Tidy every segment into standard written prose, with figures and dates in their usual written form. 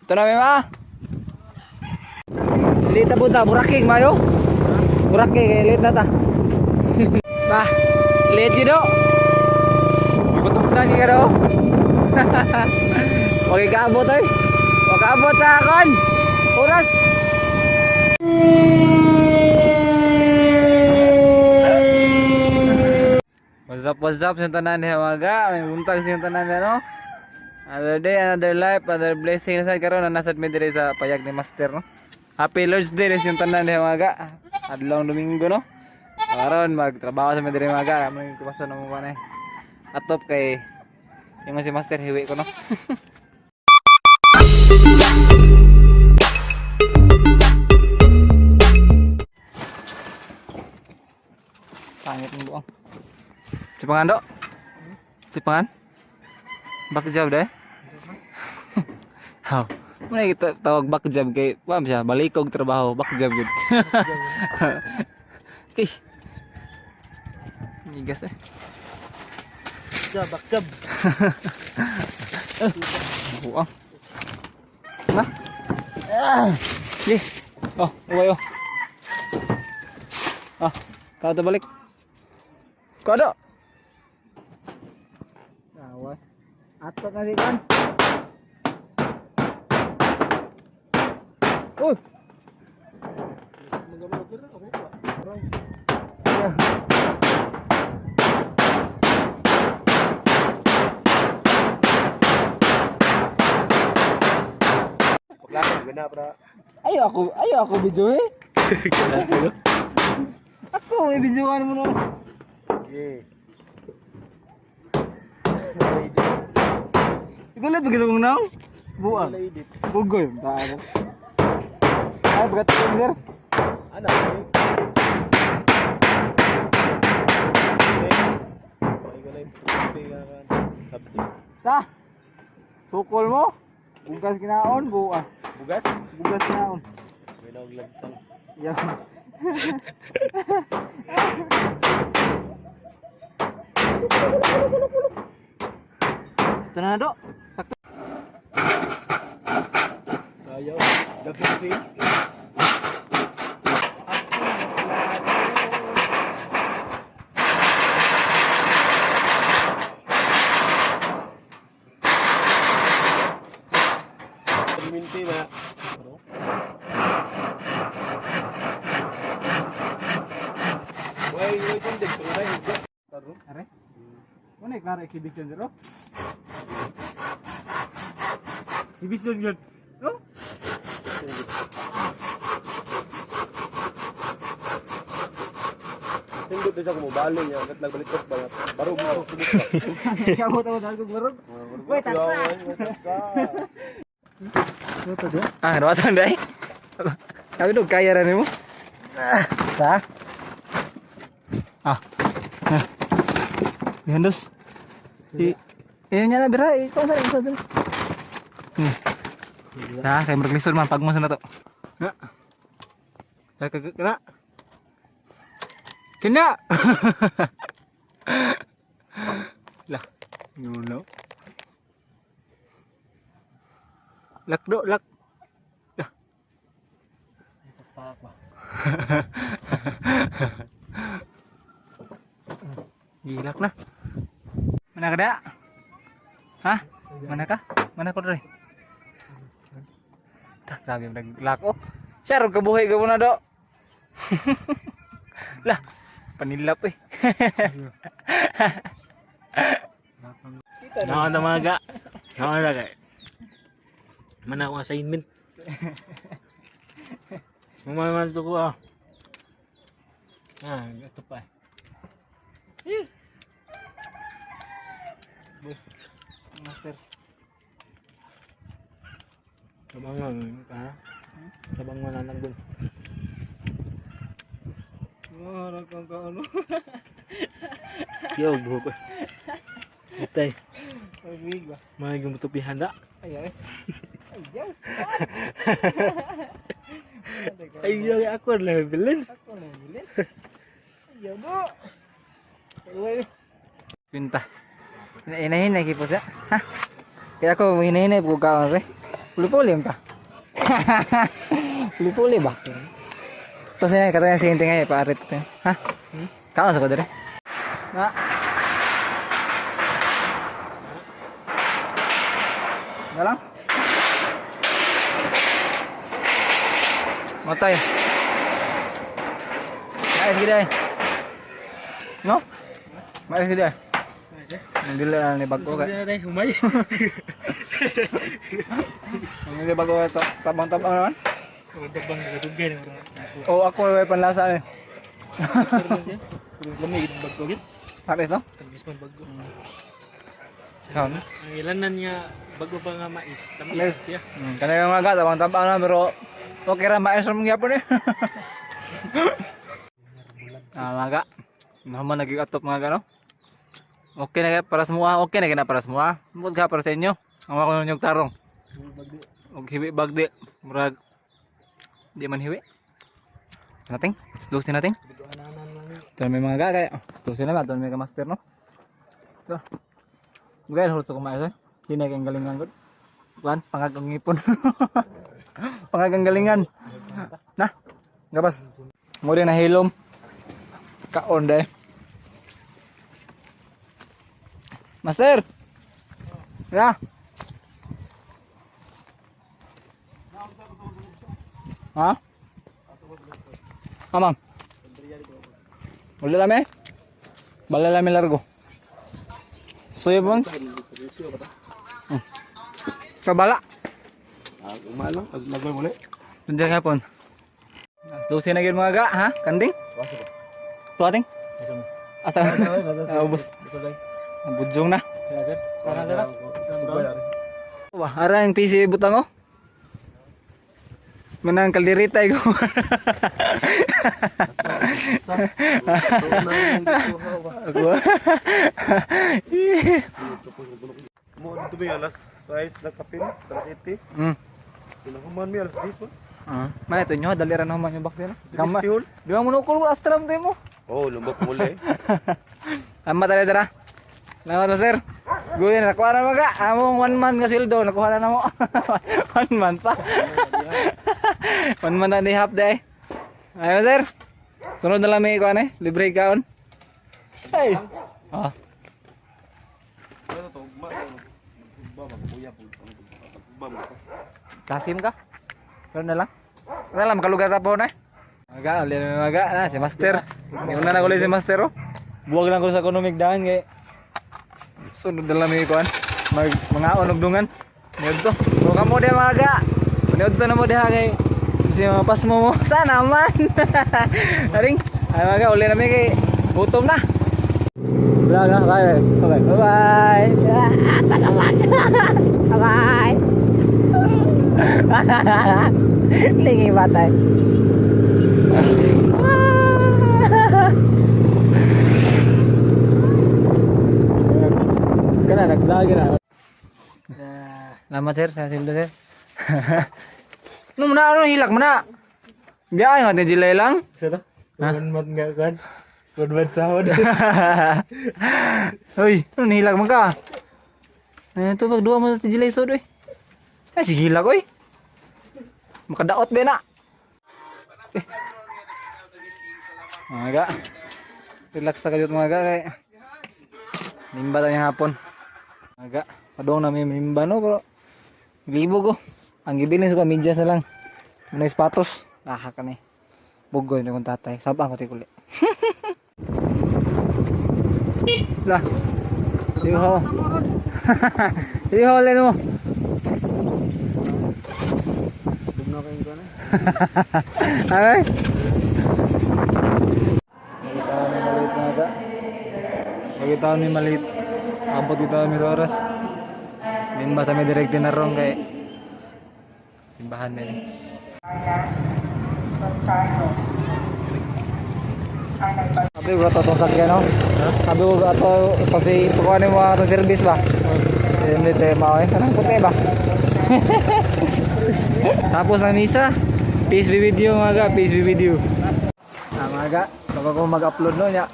Ito na, ma. Late na punta, buraking mayo. Buraking, eh, late na ta. Ma, late yun do. Gutom na ka daw. Okay, kaabot ay. Makaabot sa akon. Oras. What's up, sa tanan ni Hamaga. May buntag sa tanan no? Another day, another life, another blessing na sa karon na nasad mi diri sa payag ni Master no. Happy Lord's Day sa tanan ni Hamaga. Adlong Domingo no. Karon magtrabaho sa mi diri maga, kamo yung tubason mo pa. Atop kay yung si Master hiwi ko no. Pangit ng buong. Si pangan do? Si pangan? Back job deh. How? Muna kita tawag back job kay pam siya balikog trabaho back job gud. Kay. Gigas eh. Jab, back jab. Buang. Na. Ah. Di. Oh, uway oh. Ah, kau balik. Kau ada? Away. Atot na si kan. Uy. Yeah. Paglakan, gana pra. Ayo ako video eh. Ako may videoan mo no. Yeah. Igulat ba kong naong? Buang. Bugoy. Taano. Ay, bagat ko sir. Ano? Eh. Ta. Sukol mo. Bugas kinaon, buang. Bugas? Bugas kinaon. May nauglansang. Yan. Ito na do. Sakto. Ayaw. WC. Minti na. Ano? Way, way kundig, pero may hugga. Taro. Are. Muna klaro exhibition zero. Exhibition yun. No? Sindot na siya kumubali niya, kat nagbalik ba nga. Barog mo sumot. Kamot ako dahil kong barog. Wait, tatsa. Ah, rawatan dai. Aku dog kaya ra nimo. Ta. Ah. Ah. Dihandos. I Iya nya na bira, ikaw sa ikaw sa. Nah, kay murag lisod man pagmo sa na to. Na. Ta ka kena. Kena. Lah, ngulo. Lak do, lak. Lah. Gilak na. Mana ka da? Ha? Mana ka? Mana ko dre? Ta, grabe mo naglak oh. Siya ro kabuhi ka na do. Lah, panilap eh. Naon na mga ga. Naon na kay. Mana akong assignment. Mamamalo ko ah. Ah, ito pa eh. Master. Sabang nga, ha? Sabang nga nananggol. Wala kang kaano. Yo, buhok ko. Itay, Pag-wig ba? mga gumutupi handa. Ay ay. Ay, Ay, yo, ako levelin. Ako na bilin. Ayaw do. Uy. Pinta. Hinahinay kipo siya. Ha? Kaya ako hinahinay po kaon re. Puli-puli ka. Puli-puli ba? Tapos na katanya si Inti ngayon, paarit ko. Ha? Hmm? Kaon sa ko dire? Na. Na lang? Matay. Mais gid ay. No? Mais gid ay. Ang dili na ni bago kay. Sige na tayo, humay. Ang dili bago ito. Tabang-tabang naman. Ang tabang nagatugay na mga. Oh, ako may panlasa eh. Lamig bago gid. Tapos no? Tamis man bago. Kaon. Ang ilanan niya bago pa nga mais. Mais. Tamis siya. Kanang mga ga tabang-tabang na pero okay ra mais ra mong gyapon eh. Ah, mga ga. Naman naging atop mga ga no? Okay na kaya para sa mua, okay na kaya na para sa mua. Bukod ka para sa inyo. Ang ako ninyong tarong. Og hiwi bagdi. Murag di man hiwi. Nating, dusin natin. Ito may mga ga kaya. Dusin na ba? Ito may ka-master no? Ito. Gaya hurto kumain eh. Di na kayong galingan gud. Kuan, pangagang ngipon. Pangagang galingan. Na. Gabas. Mo din nahilom. Kaon deh. Master. Ya. Ha? Ah, ma'am. Wala lami? Bala lami largo. Suyo pon. Kabala. Ah, umalo, nagmay muli. Tundiyan nga pon. Alas 12 na gyud mga ga, ha? Kanding? Tuating? Asa? Ah, ubos. Budyong na. Wah, ara ang PC butang oh. Manang kalderita ko. Ako. Mo dito may alas 6 na kapin, 3:80. Pinahuman mi alas 10 ba? Ah, man ito nyo, dali ra na human yung bakti na. Gama. Pihol. Di ba monokol astram tayo mo? Oh, lumbak muli. Amma tara tara. Salamat sir. Gawin nakuha na maga. Among one month nga sweldo nakuha na namo. One month pa. One month and a half day. Ayo sir. Sunod na lang may kuan eh, libre kaon. Hey. Ah, Ano to? Ugma. Ugma magkuya po. Ugma mo. kasim ka. Sunod na lang. Wala lang makalugar sa po na. Eh. Maga, uli na maga na si master. Niuna na uli si master oh. Buwag lang ko sa economic daan kay sunod na lang may kuan. Mag mga og dungan. Niudto. Mo kamo di maga. Niudto na mo diha kay kasi mapas mo mo. Sana man. Aring, ay maga uli na mi kay gutom na. Wala na, bye. Bye. Bye. Ah, tagawag. Bye. Lingi batay. Kana nag-vlog na. Salamat sir, sa sildo sir. No muna ano hilak muna. Biya nga jilay lang. Sino? One month nga kan. One month sahod. Hoy, ano nihilak man ka? Ano ito pag duha mo sa jilay sod oy. Eh sige hilak oy. Makadaot ba na? Eh. Mga ga. Relax na kayo mga ga kay. Nimba tayo hapon. Mga ga, padong na may nimba no pero libo ko. Ang gibilin sa medyas na lang. Ano yung sapatos? Ah, ka ni. Bugoy na kong tatay. Sabang ko tikuli. Lah. Iho. Iho len mo. Ay. Pagitaon mi maliit. Abot dito mi sa oras. Limba sa mi direct na ron kay simbahan na ni. Sabi ko ato itong sakyan no? Sabi ko ato kasi pagkuha ni mo atong service ba? Hindi tema eh. Anong puti ba? Tapos ang misa, peace be with you mga ga, peace be with you. Ah, mga ga, bago ko mag-upload no nya.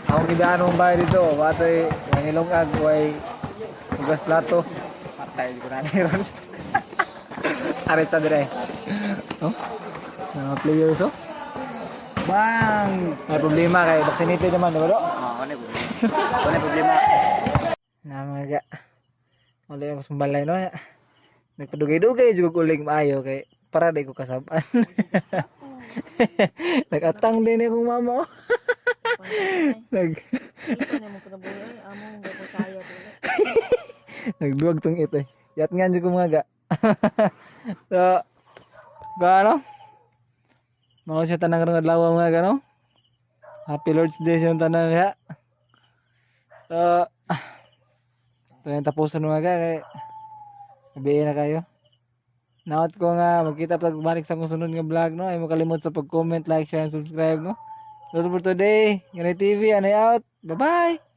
Akong gidaan mong bahay dito, watoy way nilongag, way hugas plato. Patay di ko na ron. Arita dire. Oh. Mga players, oh. Bang! May problema kay vaccinated naman, di ba, do? Oh, ano problema? Wala problema. Na mga ga. Wala yung sumbalay, no? Nagpadugay-dugay jud ko uling maayo kay para di ko kasab-an. Nag-atang din akong mama, oh. Nag Among gapasaya dili. Nagduwag tong ito eh. Yat nga jud ko, mga ga. So, gaano? Mga siya tanang karong adlaw, mga ga, no? Happy Lord's Day sa tanan diha. So, ito yung tapusan, mga ga, kay sabihin na kayo. Naot ko nga magkita pag balik sa akong sunod nga vlog, no. Ay mo kalimot sa pag-comment, like, share, and subscribe, no. That's for today. Ganay TV, anay out. Bye-bye.